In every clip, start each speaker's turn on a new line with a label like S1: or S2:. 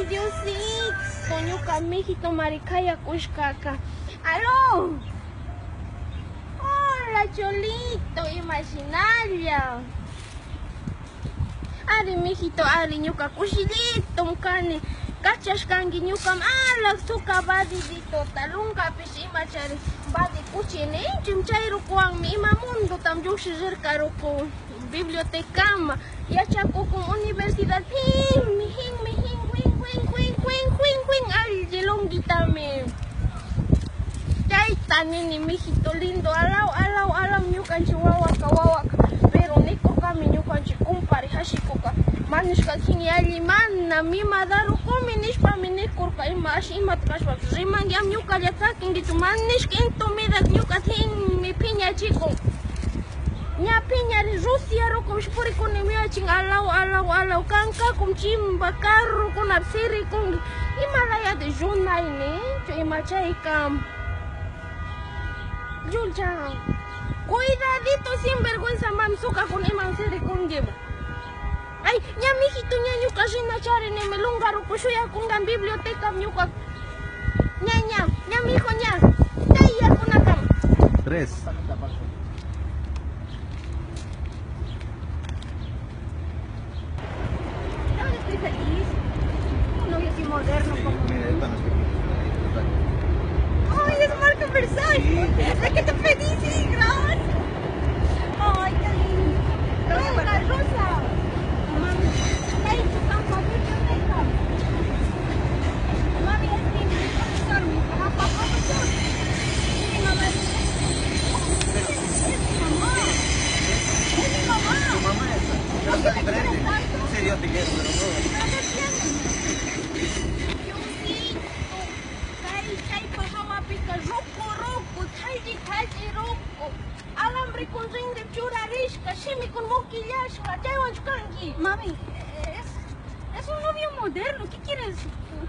S1: Ay, Diosito, ñuka mijito maricayakushkaka. Aló. Hola, Cholito, imashinalla. Ari, mijito, ari, ñuka kushillito kani. Kachashkanki ñukam alak suka badidito talunkapish imachari badi kuchininchim chay rukuwanmi ima mundotam lluqshirqa ruku bibliotecama yachakukun universidad hinmi hinmi hin win win win win win win alli longuitami chayta nini mijito lindo alaw alaw alaw ñukanchik wawaka wawaka pero nikurkami ñukanchik kumpari hashikuka manishka hin yalli mana mimadarukumi nishpami nikurka ima ashi imata kashpapish rimanki am ñukalla sakinkichu manishka intumidak ñuka hinmi piñachikun ña piñari Rusia rukum purikuni miwachin alaw alaw alaw kankakum chimba carrokunapi sirikunki imalayati runayninchu ima chayka Yulcha, cuidadito sinvergüenza mam sukakuna iman sirikunki. Ay, ña mijito ña ñuka rina charinimi lungaruku shuyakunka biblioteca ñuka ña ña ña mijo ña tayyakunakama.
S2: 3.
S3: No, yo estoy feliz. Un novio así moderno como. ¡Ay, es Marco Versace! ¡Es que te pedí, sí! ¡Gracias! ¡Ay, qué lindo! Lo voy a
S1: Venga,
S3: guardar.
S1: Rosa. Mami, kaychu kampa biblioteca. Mami, es mi profesor, mi papá profesor.
S3: Mi mamá es mi mamá. ¡Es mi mamá!
S2: Tu mamá es. Pero está diferente. Sí, yo te quiero, pero no.
S3: ¿Pero qué tienes?
S1: Diosito, kay chaypa hawapika ruku ruku, thalli thalli ruku. Alambre con rinri churarishka, shimikun mukillashka, chaywanchu kanki.
S3: Mami, es un novio moderno. ¿Qué quieres?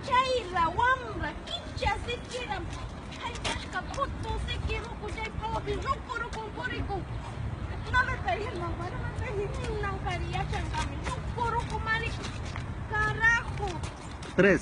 S1: Chayra wamra, kicha siquiera, chaytashka putu siki ruku chaypa hawapi ruku ruku purikun.
S3: No me pegues, mamá, no me pegues.
S1: Nankari yachankami, ruku ruku marico. Carajo.
S2: 3.